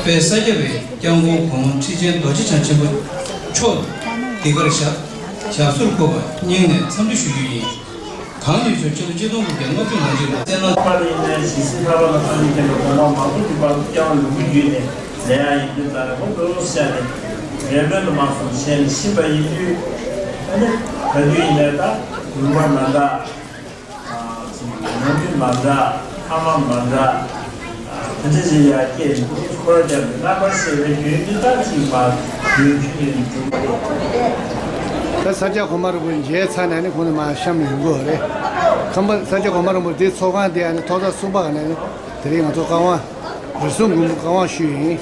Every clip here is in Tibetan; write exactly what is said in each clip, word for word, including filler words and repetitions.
པའི་ས་སྐྱ་པའི་སྐྱབས་མགོན་གོང་ཁྲི་ཆེན་རྡོ་རྗེ་འཆང་ཆེན་པོ་མཆོག་འདི་གར་ཞབས་ཞབས་སོར་བཀོད་པ་སྙིང་ནས་འཚམས་འདྲི་ཞུ་རྒྱུ་ཡིན། གང་ཡོད་ཆོག་ཕྱི་ལོ་ཆིག་སྟོང་དགུ་བརྒྱ་ལྔ་བཅུ་ང་གཅིག་ལ་བཙན་གནང་པར་ཡིན་ནའི་ཇི་སྲིད་ཐར་པ་དང་སངས་རྒྱས་མཁྱེན་པའི་དགོངས་པ་མང་པོ་གྱུར་པ་སྐྱེ་བ་ལོངས་སྐུ་བརྒྱུད་ནས་ལས་ཡང་ཡིན་དུས་ད་རེ་ཧོ་ཏོ་ཤ་ནས་རེ་སྨོན་དུ་མ་སོང་བྱས་ནས་ཕྱིན་པ་ཡིན་དུས། ཨ་ནི་ད་དུས་ཡིན་ནའི་ད་ལུང་པ་མ་འདྲ། ཨ་ཅིག་ནང་དུས་མ་འདྲ། ཕ་མ་མ་འདྲ། ཨ་དེ་འདྲ་ཞིག་ཡ་སྐྱེས་འདུག་ཁོ་ར་ཀྱང་རྣམ་པར་ཤེས་པའི་རྒྱུན་དུ་ད་ཅིག་མ་རྒྱུན་མཐུད་ནས་འགྲོ་གི་རེད། ད་ས་སྐྱ་གོང་མ་རིན་པོ་ཆེ་མཇལ་ཚར་ནས་ནི་ཁོང་ནི་མ་གཤམ་ཡོང་གི་རེད། ཁམས་པ་ས་སྐྱ་གོང་མ་རིན་པོ་ཆེ་ཚོགས་ཁང་དེ་ཨ་ནི་ཐོག་མཐའ་གསུམ་པ་ག་ནས་ནི་དེ་རིང་ང་ཚོ་བཀའ་དབང་རེ་ཟུང་དགོངས་བཀའ་དབང་ཞུས་ཡིན།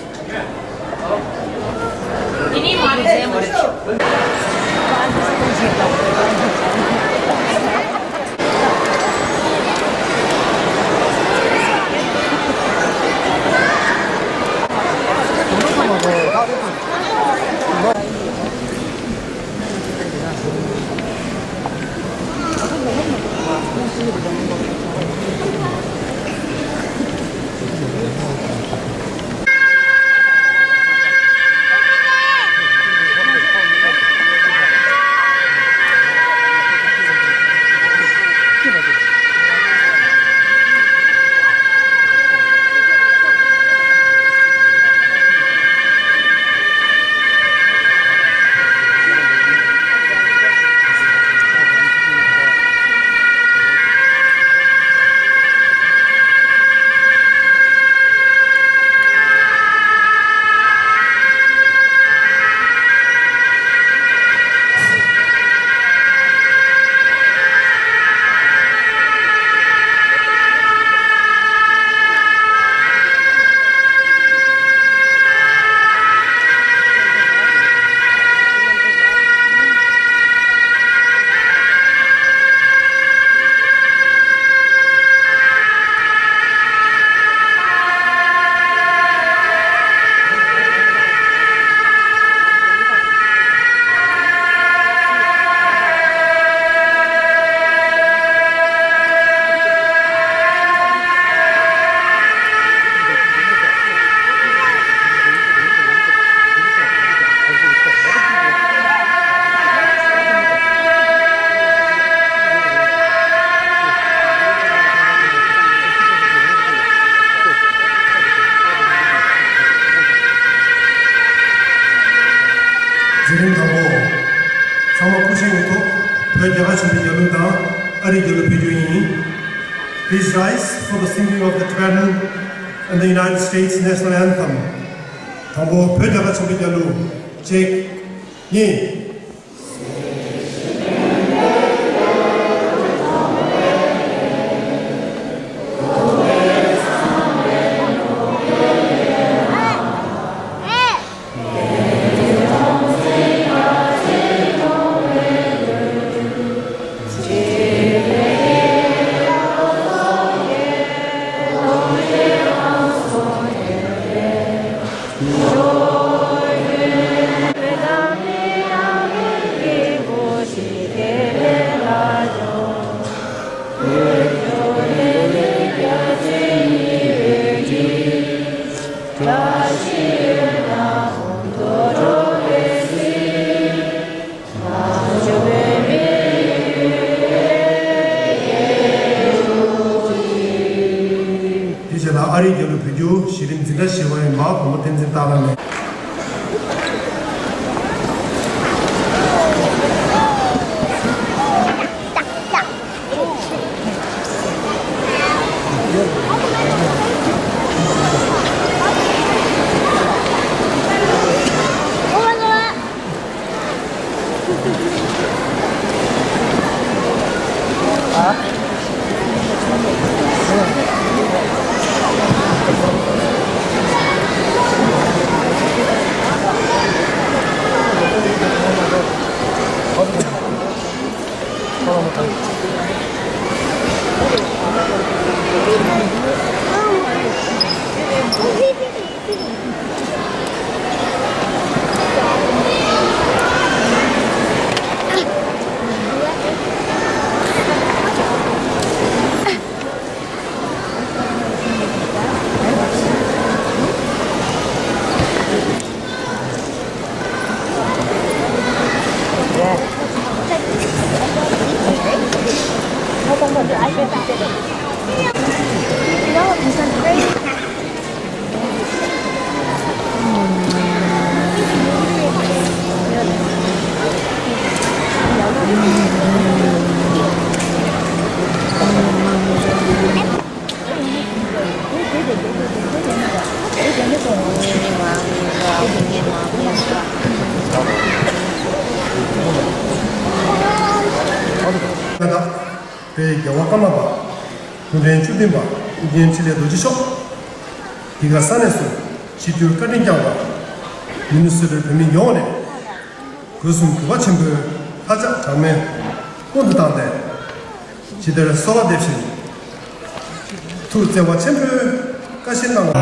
འཛིན་རིམ་དང་པོ། ཚང་མ་སྐུ་མཁྱེན་གྱི་ཐོག་བོད་རྒྱ་གར་ཆེན་པོའི་རྒྱལ་གླུ་དང་ཨ་རིའི་རྒྱལ་གླུ་ཕུལ་རྒྱུ་ཡིན། Please rise for the singing of the Tibetan and the United States national anthem. དང་པོ་བོད་རྒྱ་གར་ཆེན་པོའི་རྒྱལ་གླུ། གཅིག་གཉིས། དེ་རྗེས་ལ་ཨ་རིའི་རྒྱལ་གླུ་བོད་སྒྱུར་གཞི་རིམ་འཛིན་གྲྭ་བཞི་པའི་མར་བུ་མོ་བསྟན་འཛིན་སྟག་ལྷ་ནས། ད་ལྟ་བོད་རྒྱལ་བ་ཀརྨ་པ་སྐུ་ཕྲེང་བཅུ་བདུན་པ་ཨོ་རྒྱན་འཕྲིན་ལས་རྡོ་རྗེ་མཆོག་འདི་ག་ས་ནས་སུ་ཆིབས་བསྒྱུར་བཀའ་དྲིན་བསྐྱངས་པ་མི་ནི་སོ་ཊའི་བོད་མི་ཡོངས་ནས་སྒོས་སུ་གུས་པ་ཆེན་པོས་ལྷ་ལྕགས་གྲངས་མེད་སྔོན་དུ་བཏང་སྟེ། ཇི་ལྟར་གསོལ་བ་འདེབས་ཤིང་། ཐུགས་བརྩེ་བ་ཆེན་པོས་བཀའ་བཞིན་གནང་བ།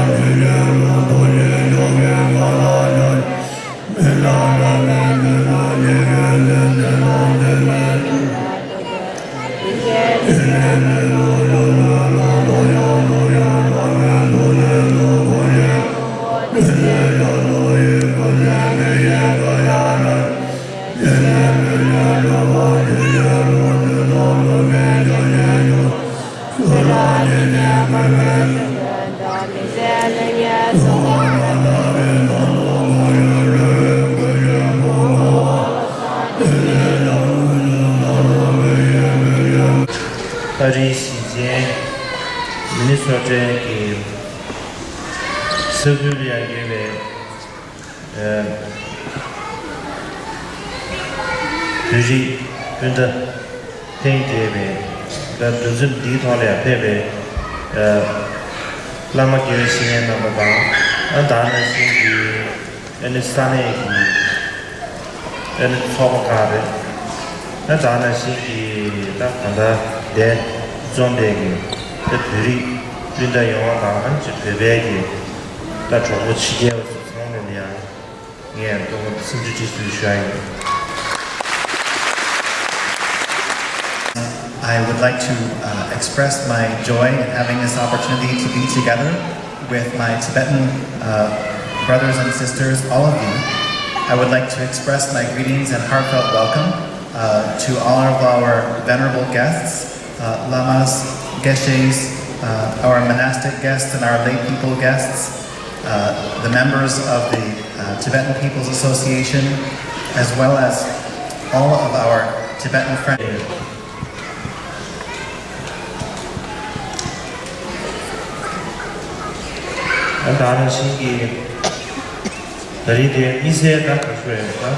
ཨ་རིའི་གཞིས་ཆེན་མི་ནི་སོ་ཊའི་གི་ས་ཁུལ་ལ་ཡང་ཡོད་པའི། ཨ། བོད་རིགས་སྤུན་ཟླ་ཐེངས་འདས་པའི་ད་འདུ་འཛོམས་འདིའི་ཐོག་ལ་ཡང་ཕེབས་པའི། ཨ། བླ་མ་དགེ་བའི་བཤེས་གཉེན་རྣམ་པ་དང་། ཨ། ད་ནང་བཞིན་གྱི་ཨ་ནི་ས་གནས་ཀྱི་ཨ་ནི་ཚོགས་པ་ཁག་རེད། ཨ། ད་ནང་བཞིན་གྱི་ད་གང་ལྟར་འདིར་འཛོམས་པའི་གི་ད་བོད་རིགས་སྤུན་ཟླ་ཡོངས་དང་། ཨ་ནི་བོད་པའི་གི་ད་གྲོགས་པོ་ཕྱི་རྒྱལ་བ་ཚོ་ཚང་མ་ལ་ཡང་། ངས་ཐོག་མར་འཚམས་འདྲི་བཀྲ་ཤིས་བདེ་ལེགས་ཞུ་ཡ་ཡིན། I would like to, uh, express my joy in having this opportunity to be together with my Tibetan, uh, brothers and sisters, all of you. I would like to express my greetings and heartfelt welcome, uh, to all of our venerable guests, uh, lamas, geshes, uh, our monastic guests and our lay people guests, uh, the members of the, uh, Tibetan People's Association, as well as all of our Tibetan friends. ད་ནང་བཞིན་གྱི། ད་རིང་དེ་དམིགས་བསལ་ད་ག་ཚོད་རེད་ད།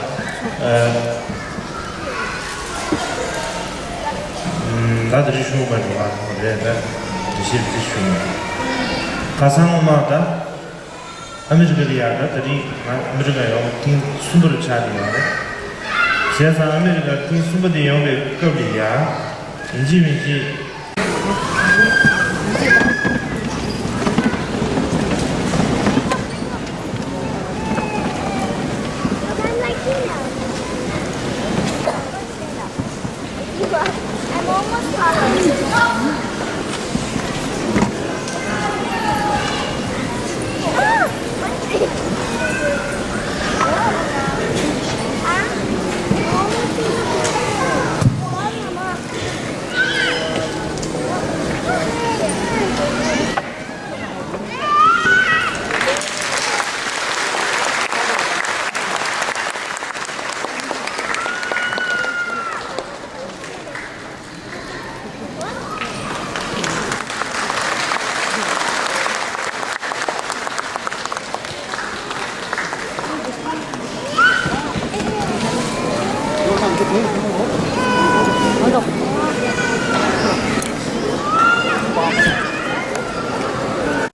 ཨ། ད་དེ་རིང་ཞུ་མ་འགྲོ་བ་རེད་ད། དེ་ཤེས་དེ་ཞུ་མ། ཁ་སང་མ་ད་ཨ་མི་རི་ཀ་ལ་ཡ་ད། དེ་རིང་ང་ཨ་མི་རི་ཀ་ཡོང་ཐེངས་གསུམ་པ་རུ་ཆགས་ཀྱི་ཡོད་རེད། བྱས་ཙང་ཨ་མི་རི་ཀ་ཐེངས་གསུམ་པ་དེ་ཡོང་བའི་སྐབས་ལ་ཡ། ཡིན་གཅིག་མིན་གཅིག I'm almost home.